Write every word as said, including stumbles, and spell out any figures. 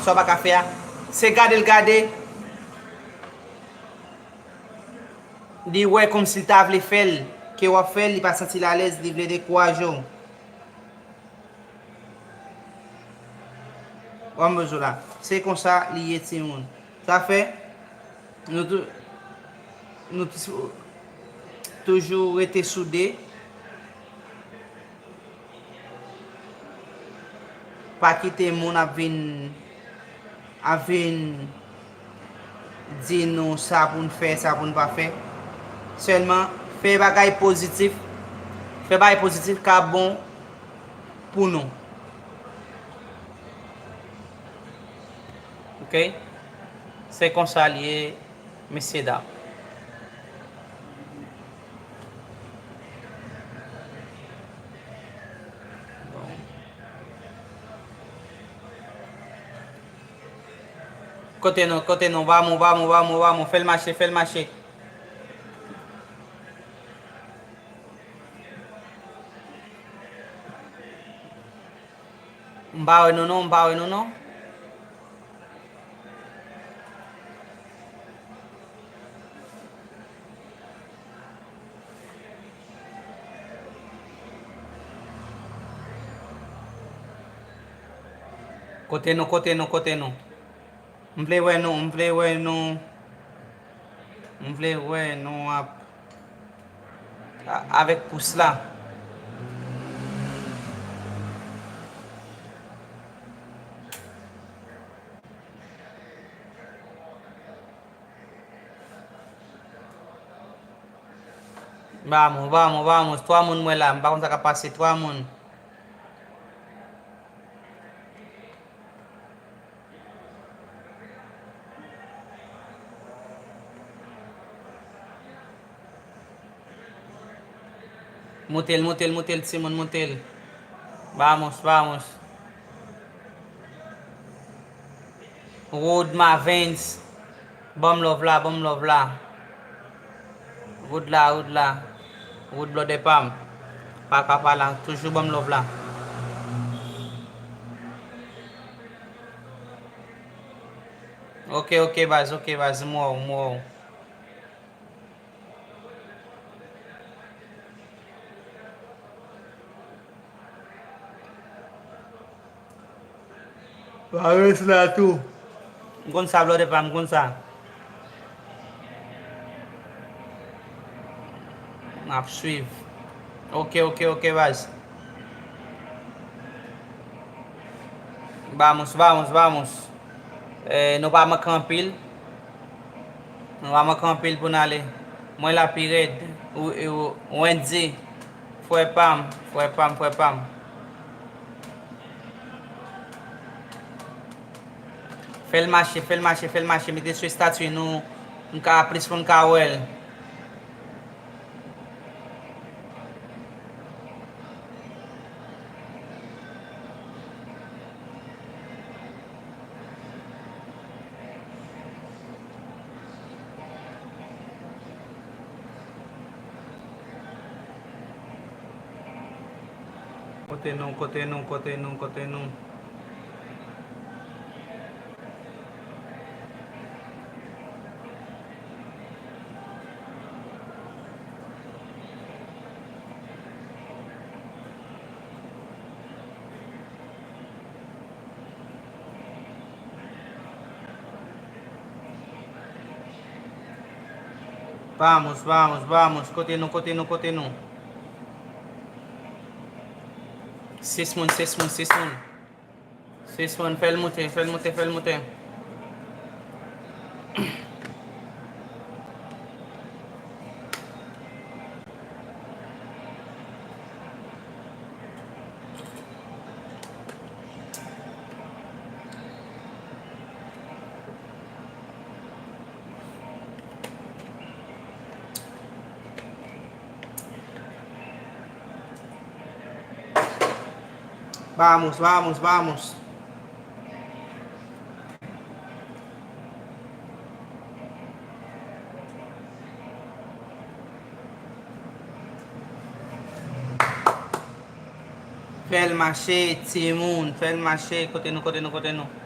Sa w pa ka fè a, se gade l gade. Li wè kòmsi l ta vle fè l, ke w ap fè l, li pa santi l alèz, li vle dekouraje w. W ap bezwen la. Se konsa li ye, timoun. Sa fè, nou tou, nou tou, toujou rete soude. Pa kite moun ap vin, ap vin di nou sa pou n fè, sa pou n pa fè. Sèlman, fè bagay pozitif. Fè bagay pozitif k ap bon pou nou. Oke? Se konsa l ye, mesye dam. Bon. Kote nou, kote nou, vamos, vamos, vamos, vamos, fè l mache, fè l mache. M pa wè nou non, m pa wè nou non. Kote nou, kote nou, kote nou? M vle wè nou, m vle wè nou. M vle wè nou ap, a-, avèk pous la. Vamos, vamos, vamos. Twa moun mwen la, m pa konn sa k ap pase, twa moun. Moute l, moute l, moute l, timoun, moute l. Vamos, vamos. Wood Mavens. Ban m love la, ban m love la. Wood la, Wood la. Wood blòdè pa m. Paka pa la, toujou ban m love la. Ok, ok, baz, ok, baz, m wè w, m wè w. Paris la tou. M konn sa, blòdè pa m, m konn sa. M ap swiv. Ok, ok, ok, baz. Vamos, vamos, vamos. Eh, nou pa manke anpil. Nou pa manke anpil pou n ale. Mwen la pi rèd. Ou, ou, Wendy. Frè pa m, frè pa m, frè pa m. Fè l mache, fè l mache, fè l mache. Mete sou estati nou. M ka plis pou n ka wè l. Kote nou, kote nou, kote nou, kote nou? Vamos, vamos, vamos. Kote nou, kote nou, kote nou? Sis moun, sis moun, sis moun. Sis moun, fè l moute, fè l moute, fè l moute. Vamos, vamos, vamos. Fè l mache, timoun. Fè l mache. Kote nou, kote nou, kote nou?